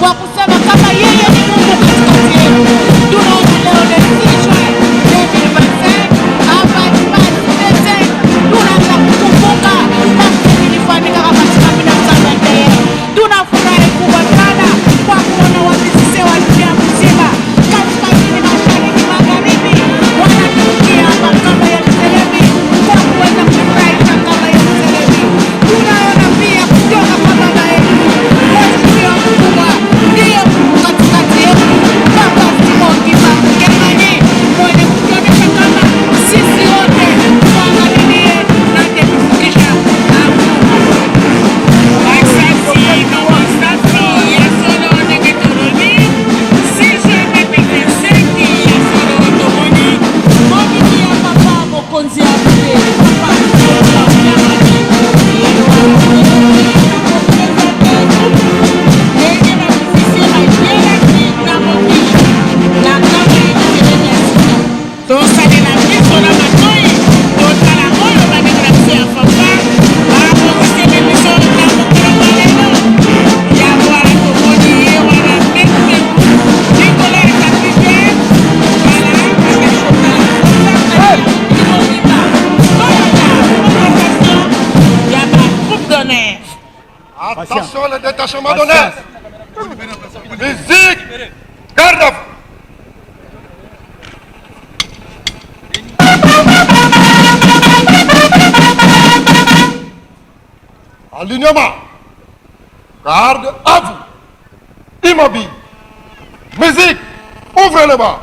Kwa kusema kama yeye ni Mungu katikati yetu. Tunaona leo le 6 juin 2025 hapa Espace 25 tunaanza kukumbuka mambo ilifanyika katika 1921. Tunafurahi kubwa sana kwa kuona wamisise wa dunia mzima kaskazini, mashariki, magharibi wanatukia hapa kama ya Mselemi kwa kuweza kufurahisha kama ya Mselemi. Tunaona pia kutoka kwa baba yetu mheshimiwa mkubwa ndiye Mungu katikati yetu, Papa Simon Kimbangu Kiangani, mwenye kutuonyesha kama sisi wote tuangalilie na kutufikisha hapo. Masasi na masasi ya solo ndenge tolobi 6 juin 2025 ya solo tomoni mobiki ya papa mokonzi ya bule papa Simon Kiangani ye wana kopresente ndenge bamusicien bayelaki na mokili na ngambo ya Yelusalemi ya sika. Tosalela miso na matoi totala oyo bandeko na biso ya fanfare babongiseli biso na mokolo mwa lelo. Yango wana tomoni ye wana Maître Nicolas Capitaine, voilà, azali kosala fanfare na ye mokili mobimba. Tolanda présentation ya ba groupe d'honneur. Attention le détachement d'honneur. Musique, garde à vous. Alignement. Garde à vous. Immobile. Musique, ouvrez le bas.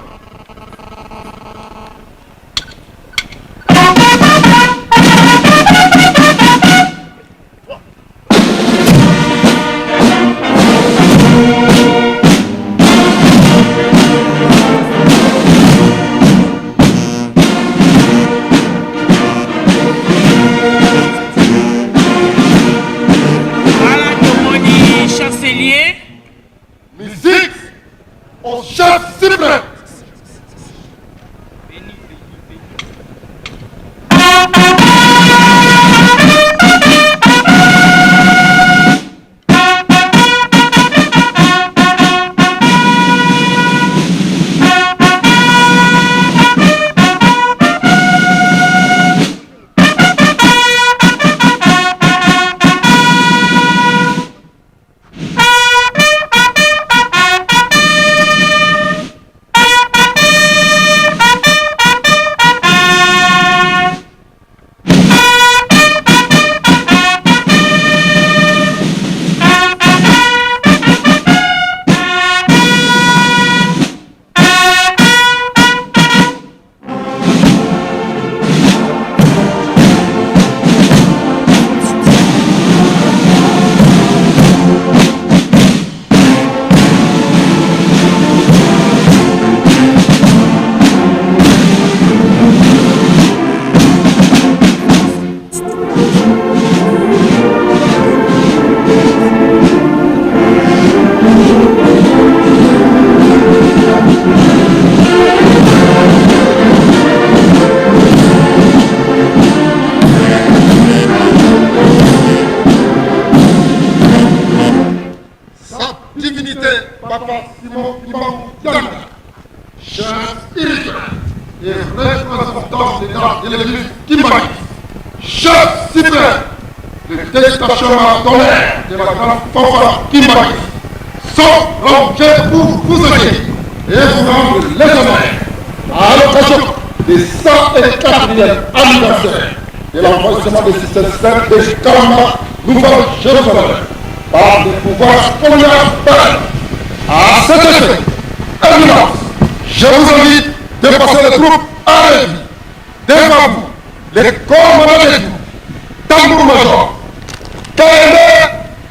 Voilà tomoni chancelier. Musique au chef suprême. Sa divinité, Papa Simon Kimbangu Kiangani, chef spirituel et représentant de l'église Kimbangu, chef suprême le détachement d'honneur de la grande fanfare Kimbangu, sont rangés pour vous accueillir et vous rendre les honneurs à l'occasion des 104e anniversaire de l'enfouissement des systèmes de Kalamba, Nouvelle-Jérusalem, par le pouvoir colonial belge. À cet effet, Éminence, je vous invite de passer les troupes à revue. Devant vous, les commandants des troupes, tambour-major, Kende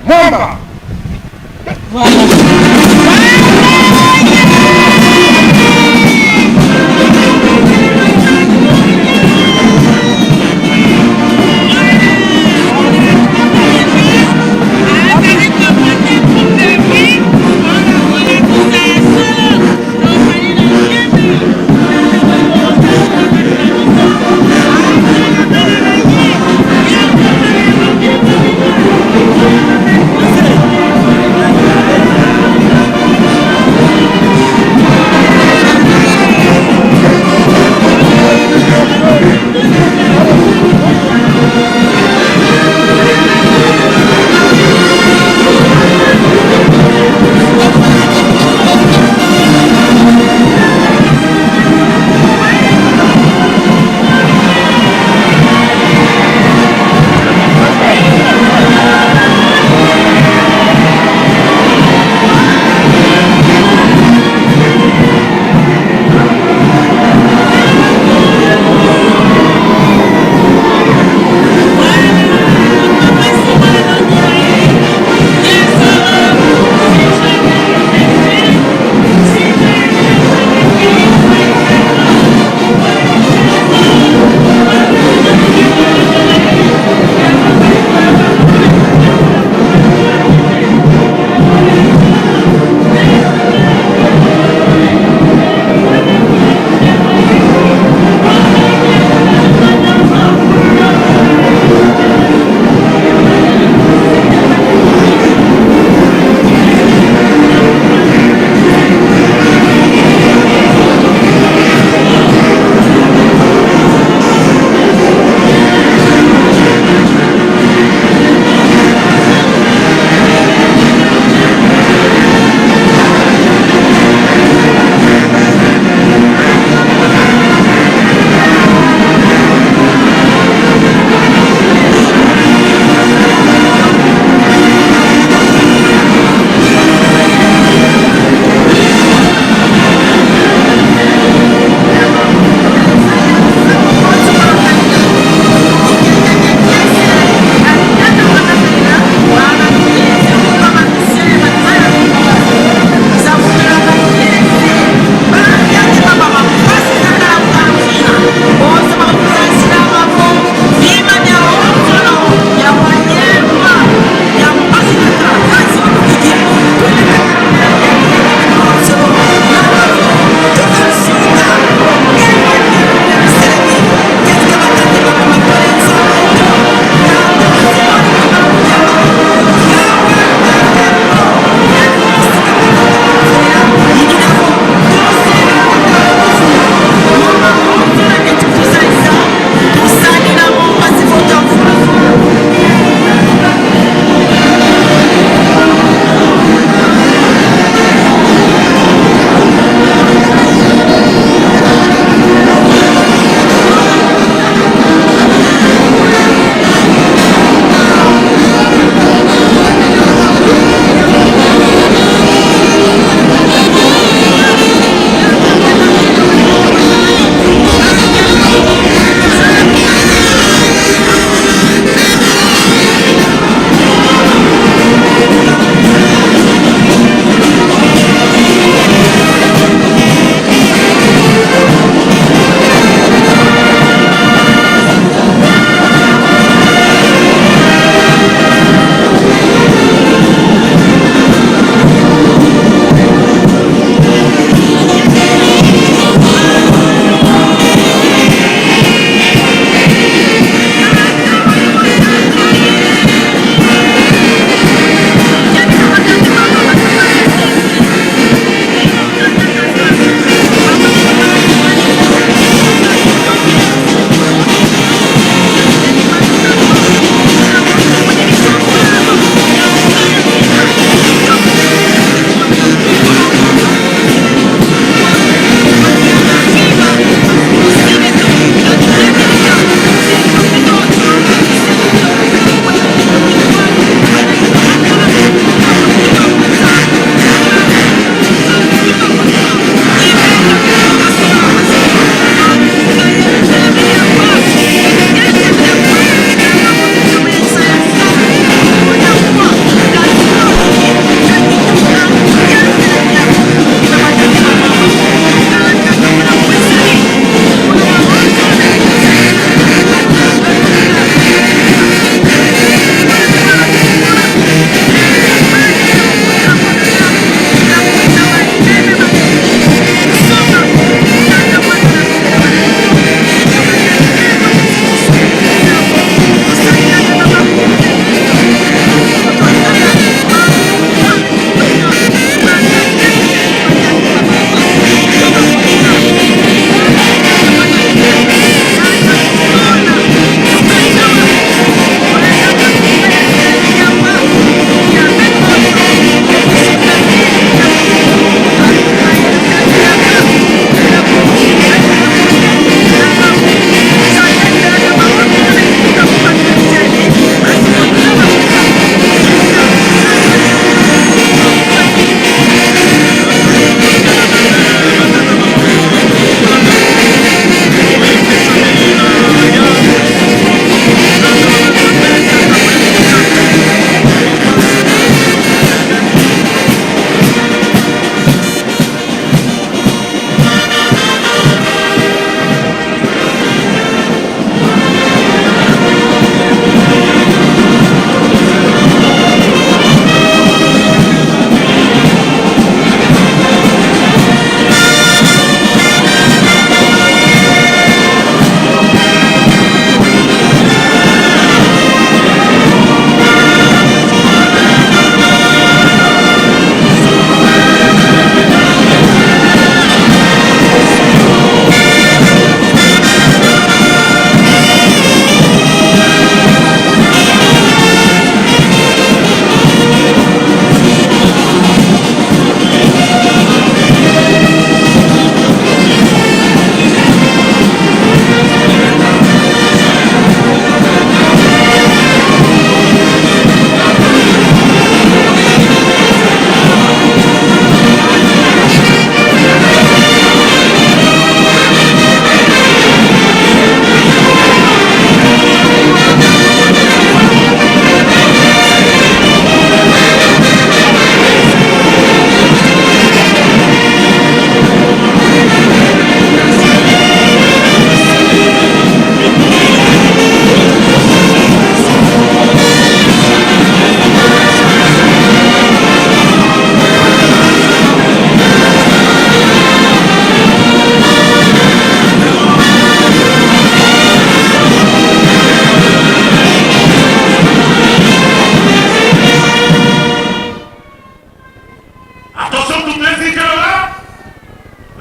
Mwamba. Voilà.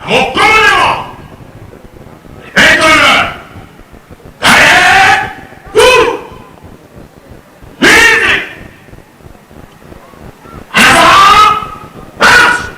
À mon commandement, les honneur, carré, tout, musique, avant, marche.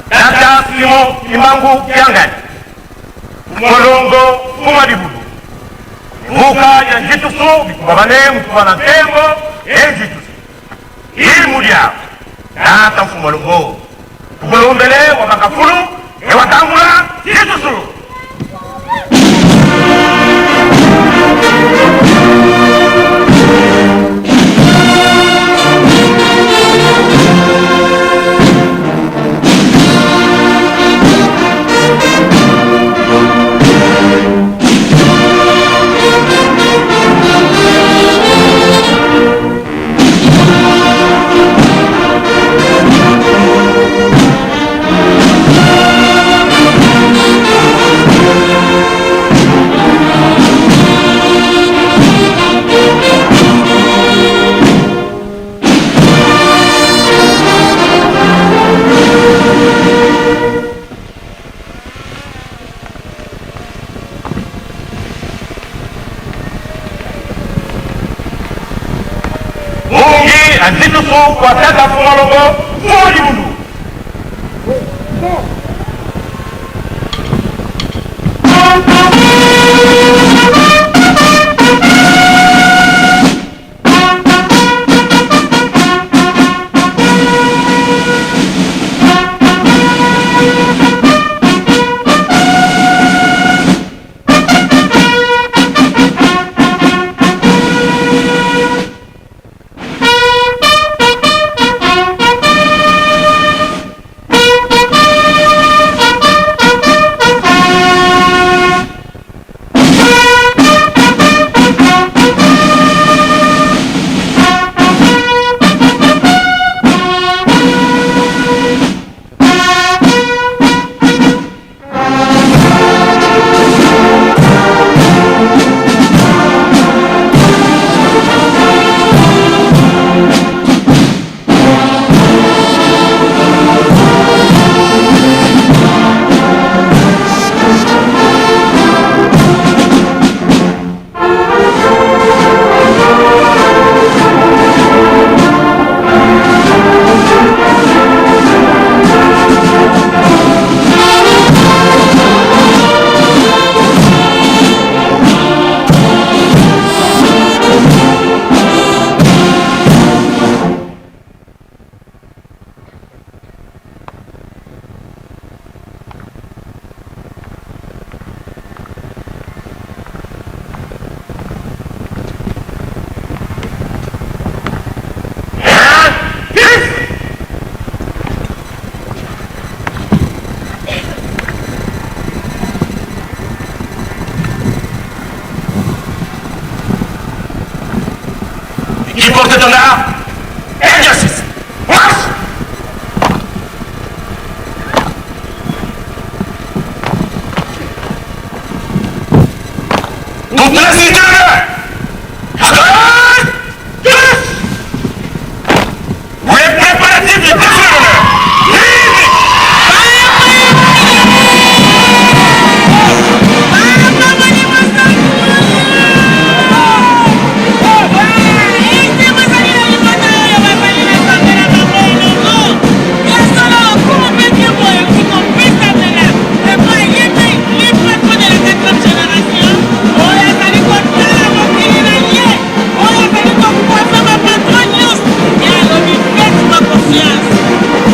Tata Simon Kimbangu Kiangani Molongo Mumadibudu Mbuka ya Njitusu bikubabane mukubana ntembo e Njitusu ili mudia Tata Mfumolongo Tukulumbele wa Makafulu e watangula Njitusu. Anzitusu kwa tata Mfumolongo Mumadibudu. Qui porte-étendard? Exercice. Marche! Toutes les unités de guerre! Les préparatifs du défilé d'honneur! Libre!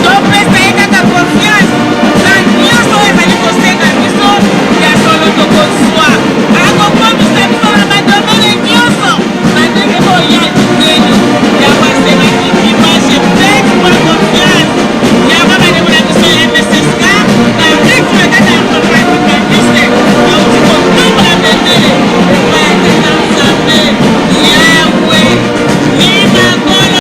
Topesa ye kaka confiance na nyonso oyo ezali kosenga biso ya solo, tokozwa, akokomisa biso na badomene nyonso na ndenge oyo ya alingeli. Yango asengaki dimanche, faites-moi confiance. Yango bandeko na biso ya MSSK na rythme kaka ya papa kimbanguiste auti kotombola bendele epai ya Tata Nzambe Yawe Nimakolo.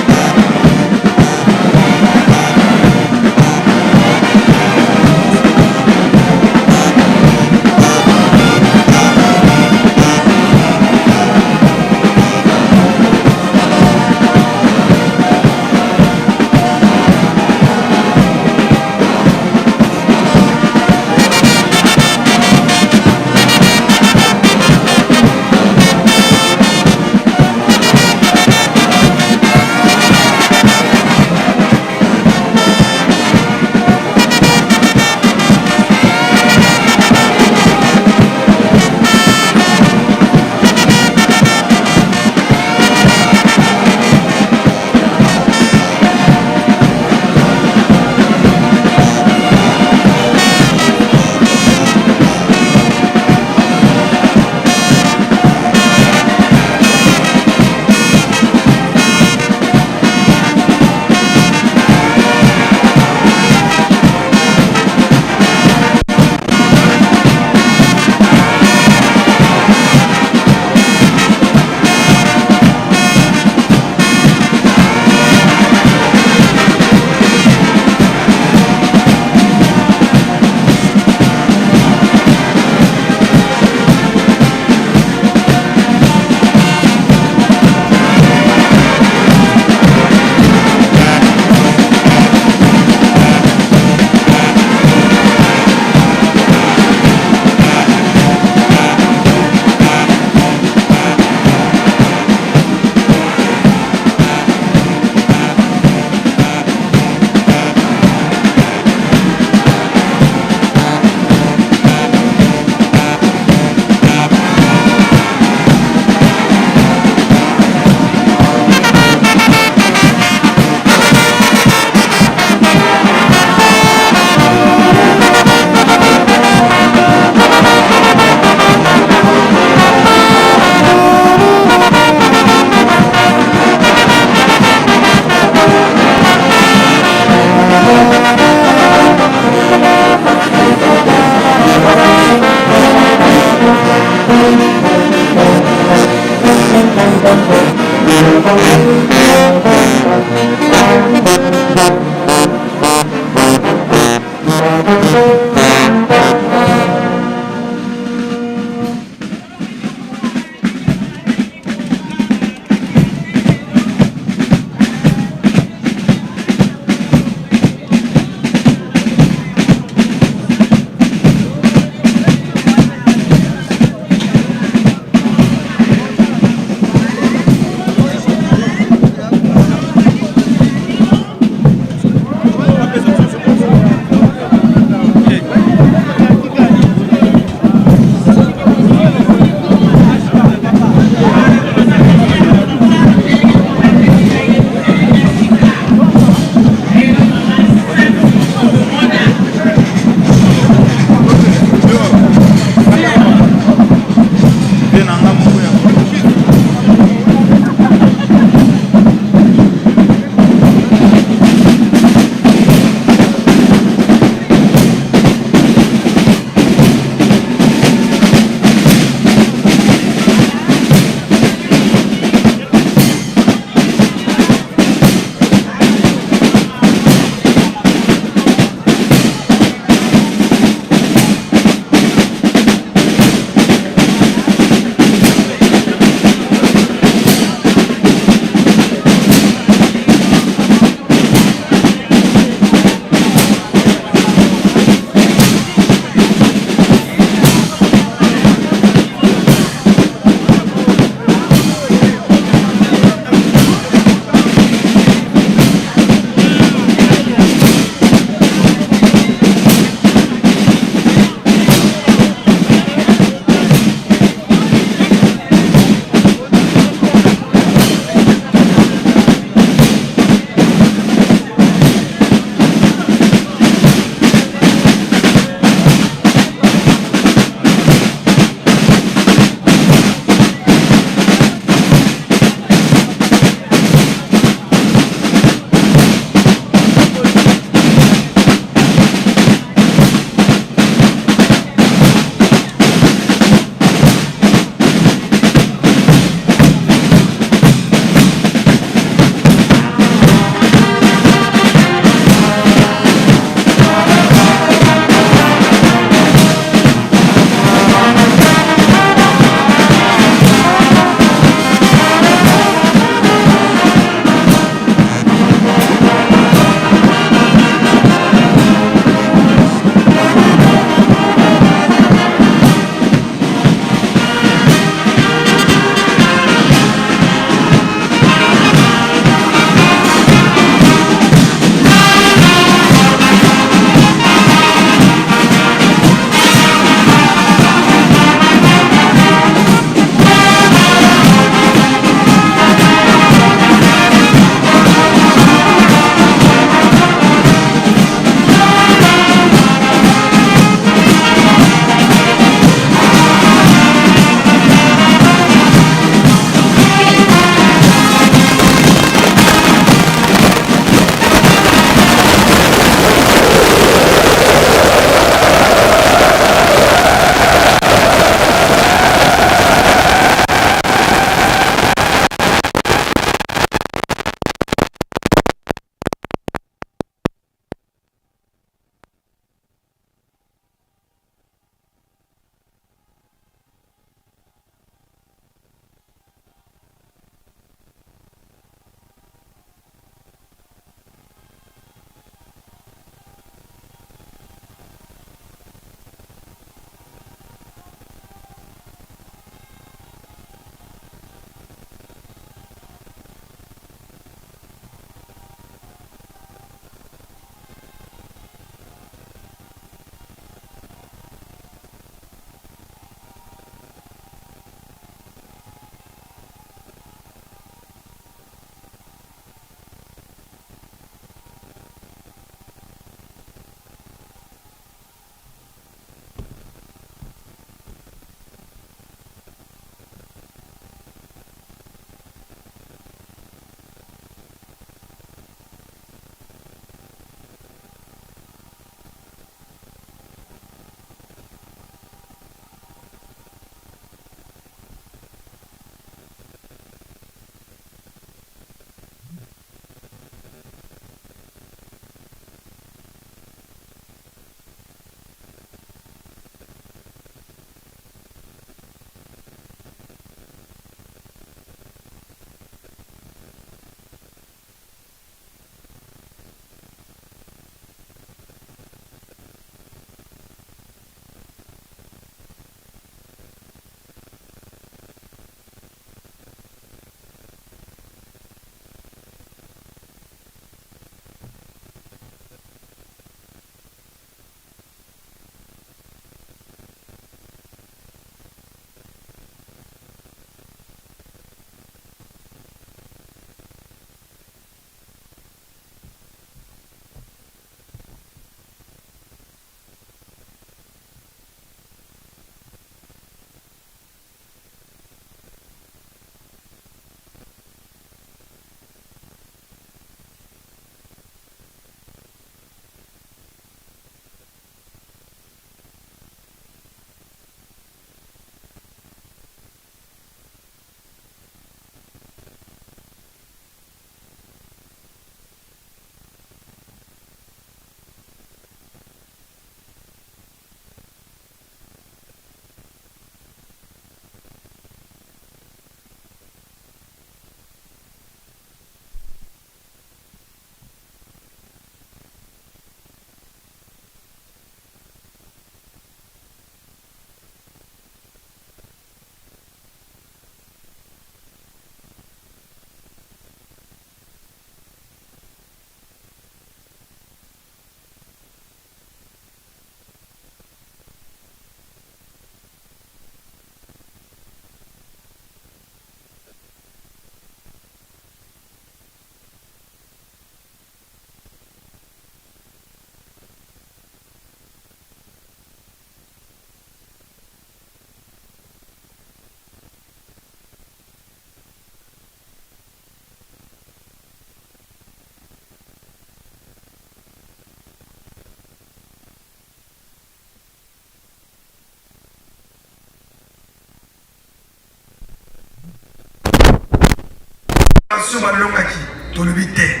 Fédération balongaki, tolobi te.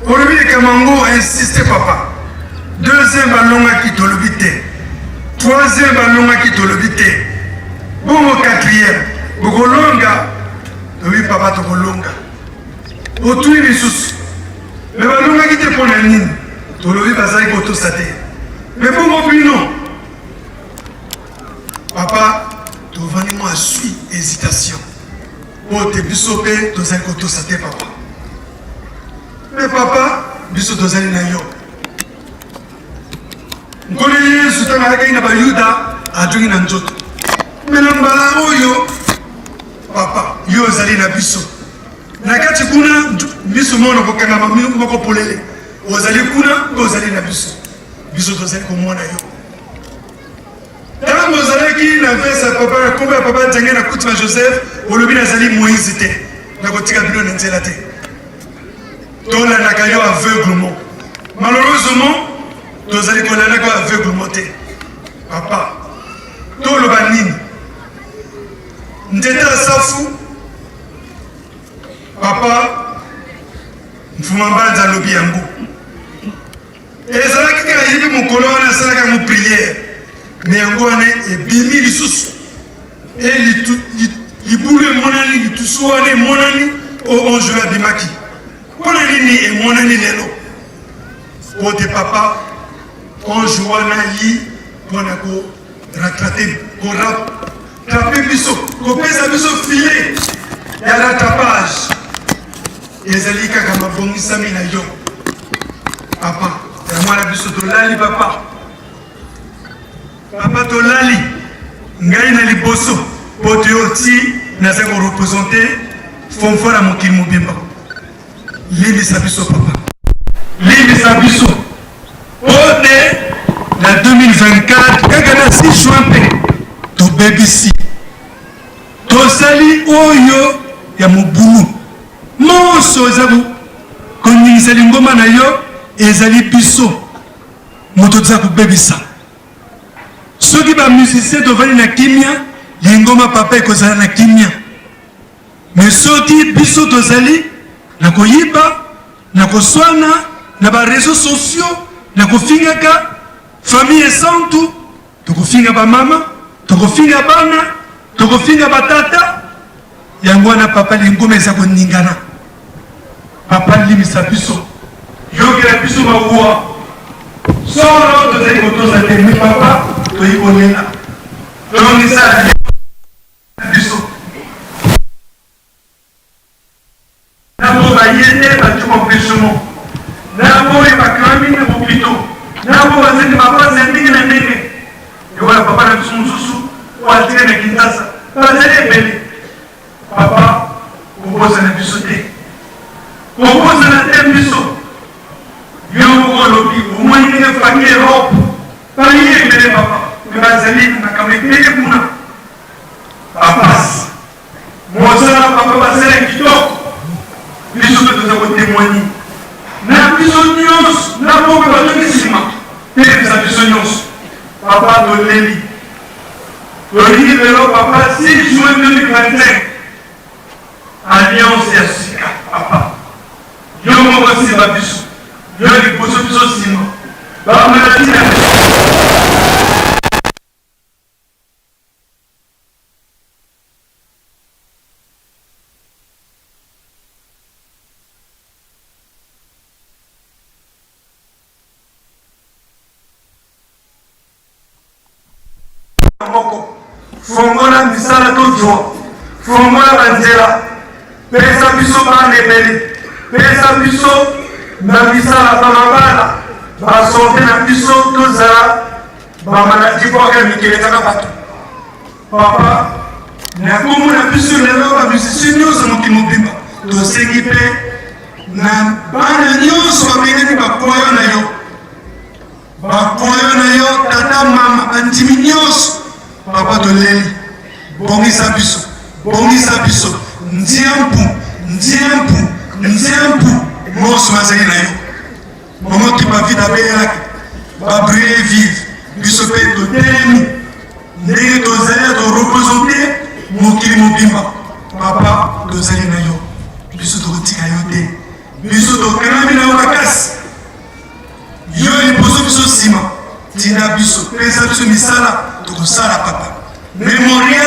Olobi likambo yango insiste papa. Deuxième balongaki, tolobi te. Troisième balongaki, tolobi te. Bongo quatrième bokolonga, tolobi papa tokolonga. Otuni lisusu me balongaki te mpo na nini? Tolobi bazalaki kotosa te. Me bongo bino papa, tovandi mwa sui hésitation mpo te biso mpe tozali kotosa te papa. Me papa, biso tozali na yo. Nkolo Yesu ntango ayakaki na Bayuda ajongi na nzoto. Me na mbala oyo papa, yo ozali na biso na kati kuna, miso moko na kokangama moko polele, ozali kuna mpe ozali na biso, biso tozali komona yo. Ntango ozalaki na vese ya papa na nkombo ya papa Nzenge na kutima Joseph, olobi nazali Moïse te, nakotika bino na nzela te. Tolandaka yo aveuglement. Malheureusement, tozali kolandaka yo aveuglement te. Papa, toloba nini? Nzete ya safu, papa Mfuma Mbanza alobi yango. Ezalaki kaka yebi mokolo wana asalaka yango prière, me yango wana ebimi lisusu e libulu emonani, litusu wana emonani, o ange abimaki. Mpo na nini emonani lelo? Po te papa ange wana yi mpo na ko rattraper, ko rattraper biso, kopesa biso filet ya rattrapage. Ezali kaka mabongisami na yo papa. Yango wana biso tolali papa, papa tolali ngai na liboso po te yo ti naza korepresente fonfo na mokili mobimba. Limbisa biso papa, limbisa biso po te na 2024 kaka na 6 juin mpe tobebisi, tosali oyo ya mobulu monso eza koningisa lingomba na yo. Ezali biso moto toza kobebisa. Soki bamusicien tovandi na kimia, lingomba papa ekozala na kimia. Me soki biso tozali na koyiba, na koswana na bareseau sociaux, na kofingaka famille esantu, tokofinga bamama, tokofinga bana, tokofinga batata. Yango wana papa, lingomba eza koningana. Papa, limisa biso, yokela biso mawuwa. Solo tozali kotosa te, me papa toyi kolela, tolongisa biso. Na bo baye te bato empêchement, na boyo bakangami na bopito, na bo bazali mapasi ya ndenge na ndenge. Lokola papa na biso mosusu oyo atika na Kinshasa, bazali ebele. Papa, kobosana biso te, kobosana te biso. Yo moko olobi omoni ndenge famille Europe baye ebele papa, me bazali na makambo ebele kuna, bapasi mosala papa basala kitoko. Biso mpe toza kotemoigne na biso nyonso na moko bazongi nsima, telebisa biso nyonso papa. Toleli, tolingi lelo papa 6 juin 2025 alliance ya sika papa. Yo moko simba biso, yo liboso biso nsima, bamaladi na moko. Fongola misala tozwa, fongola banzela, pesa biso bana ebele, pesa biso na misala, bamabala, basonte na biso, tozala bamaladi bwaka mikili ezaka bato. Papa, na kombo na biso lelo bamisisi nyonso mokili mobimba, tosengi mpe na bana nyonso babengaki bakwayo na yo, bakwayo na yo tata, mama, bandimi nyonso. Papa, toleli, bongisa biso, bongisa biso. Nziampu, nziampu, nziampu nyonso bazali na yo. Momo Kimpa Vita abelelaki babrûle vive, biso mpe totelemi ndenge tozali ya torepresente mokili mobimba. Papa, tozali na yo. Biso tokotika yo te. Biso tokangami na yo makasi. Yo liboso biso nsima. Tinda biso, pesa biso misala, tokosala papa. Memoria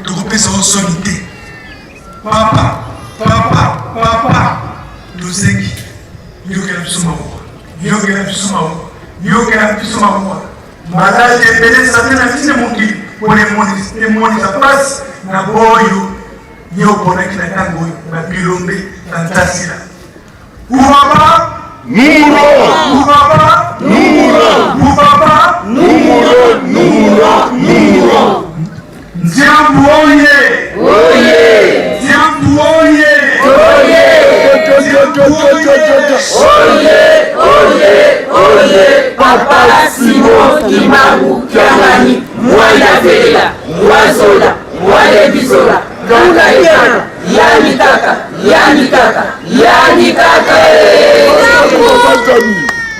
tokopesa yo soni te. Papa, papa, papa, tosengi yokela biso mawa, yokela biso mawa, yokela biso mawa. Maladi ebele Satana atindi mokili mpona emonisa mpasi na boyo ye oponaki na ntango oyo babilombe bantasila. Ubaba Numero Ubaba Numero Ubaba Numero Numero Numero Nzambu oye! Oye! Nzambu oye! Oye! Nzambu oye! Oye! Oye! Oye! Papa Simon Kimbangu Kiangani Mwanda Velela Mwazola Mwalebizola Kaka Ekaka Yani Kaka Yani Kaka Yani Kaka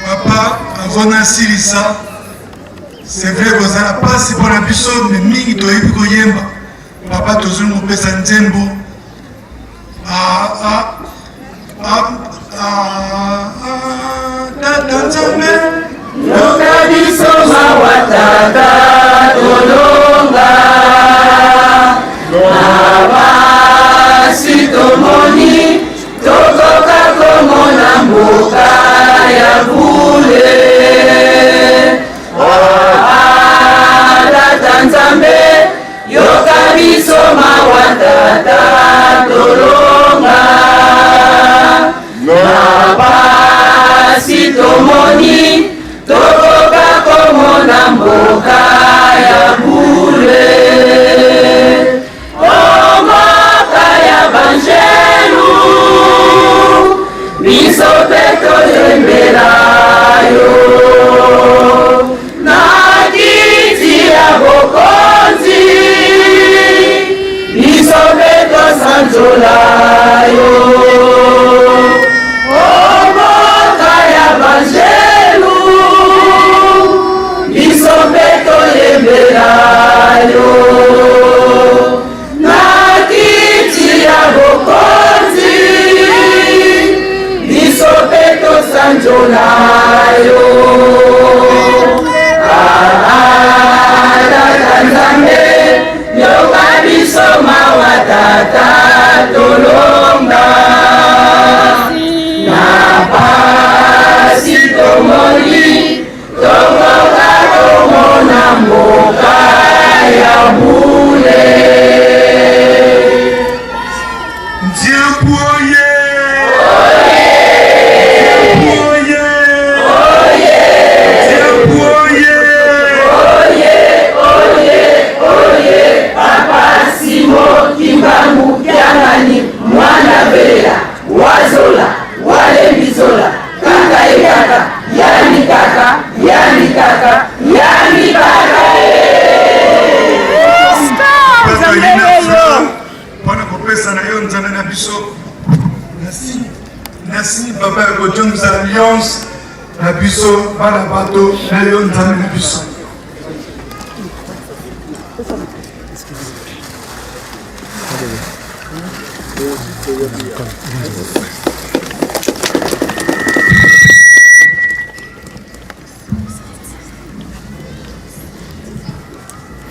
Papa, avant nasilisa, c'est vrai kozala mpasi mpo na biso, me mingi toyebi koyemba. Papa, tozali kopesa nzembo ah, ah, ah, ah, ah, Tata Nzambe Yoka biso mawa tata tolonga na pasi tomoni tokoka komona mboka ya bule. Ah, tata Nzambe yoka biso mawa tata tolonga na pasi tomoni tokoka komona mboka ya bule. O mboka ya banjelu biso mpe toyembela yo na kiti ya bokonzi biso mpe tosanzola yo. O mboka ya banjelu biso mpe toyembela yo na kiti ya bokonzi biso mpe tosanzola yo. Ah, tata Nzambe yoka biso mawa tata tolonga na pasi tomoni tokoka komona mboka ya bule. Nzambu oye! Nzambu oye! Nzambu oye! Oye, oye, Papa Simon Kimbangu Kiangani Mwana Velela Wazola Walembizola Kaka Ekaka Yani Kaka Yani Kaka Yani Kaka. Papa Ina Fleur, mpona kopesa na yo Nzambe na biso nasi papa ya kotiomisa alliance na biso bana bato na yo Nzambe na biso.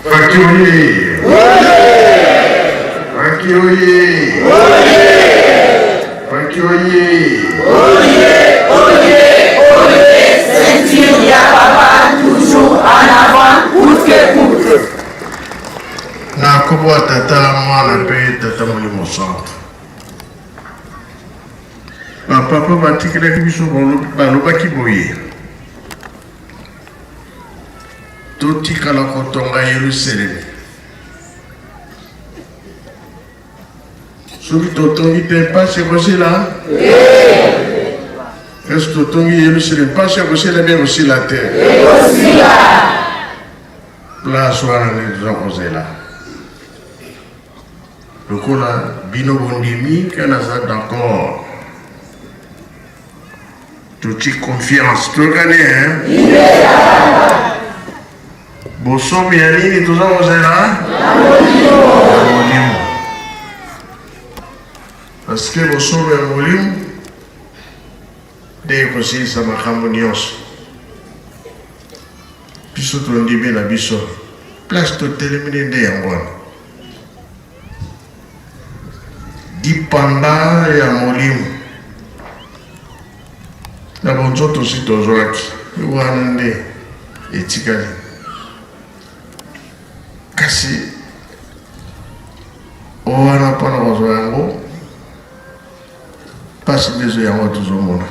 Faki oye! Faki oye! Faki oye! Oye, oye, ceinture ya papa toujours en avant coûte que coûte. Na nkombo ya Tata, Mwana mpe Tata Molimo Santu. Bapapa batikelaki biso balobaki boye: totikala kotonga Yerusalemi. Soki totongi te, mpasi ekosila. Kasi totongi Yerusalemi, mpasi ekosila mpe ekosila te. Place wana nde toza kozela. Lokola bino bondimi ke naza d'accord, toti confiance, toyokani hein? Bosomi ya nini toza kozela? Ya molimo. Parce que bosolo ya molimo nde ekosilisa makambo nyonso. Biso tondimi na biso place totelemi nde yango wana. Dipanda ya molimo na bonzoto si tozwaki wana nde etikali, kasi wana mpona kozwa yango mpasi nde ezo yango tozomona.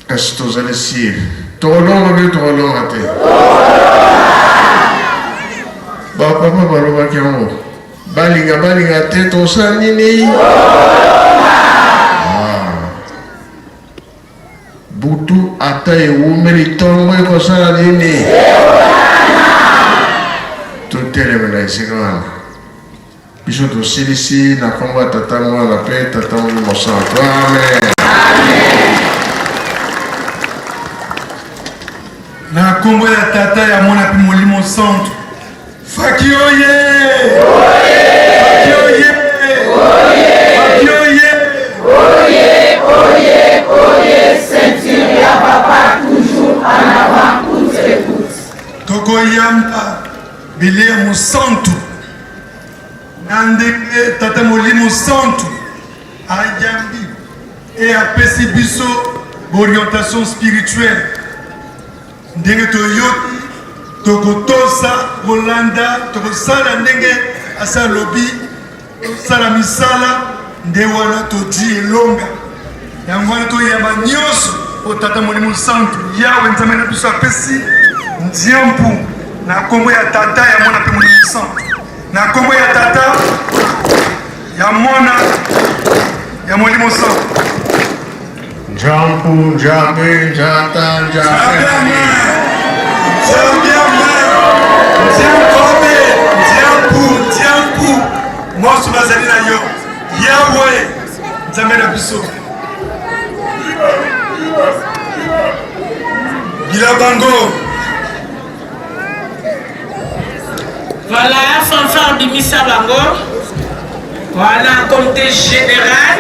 Kasi tozali sire tokolonga mpe tokolonga te. Bapapa balobaki yango, balinga balinga te, tosala nini? Ah. Butu ata ewumeli, ntongo ekosala nini? Toteleme na esika wana. Biso tosilisi na nkombo ya Tata, Mwana mpe Tata Molimo Santu. Amen. Na nkombo ya Tata, ya Mwana mpe Molimo Santu. Faki oye! Faki oye! Faki oye! Oye, oye, oye, ceinture ya papa toujours en avant, coûte que coûte. Tokoyamba bilei ya mosantu na ndenge Tata Molimo Santu ayambi e apesi biso orientation spirituelle, ndenge toyoki tokotosa kolanda, tokosala ndenge asi alobi, tosala misala nde wana todi elonga. Yango wana toyamba nyonso oyo Tata Molimo Santu Yawe Nzambe na biso apesi ndiampu na nkombo ya Tata, ya Mwana mpe Molimo Santu, na nkombo ya Tata, ya Mwana, ya Molimo Santu. Njampu, njambe, njata, njambe. Nzambe, Nzampu, Nzampu, mwasi bazali na yo, Yawe Nzambe na biso. Bila bango. Voilà, fanfare bimisa bango. Voilà, comité général.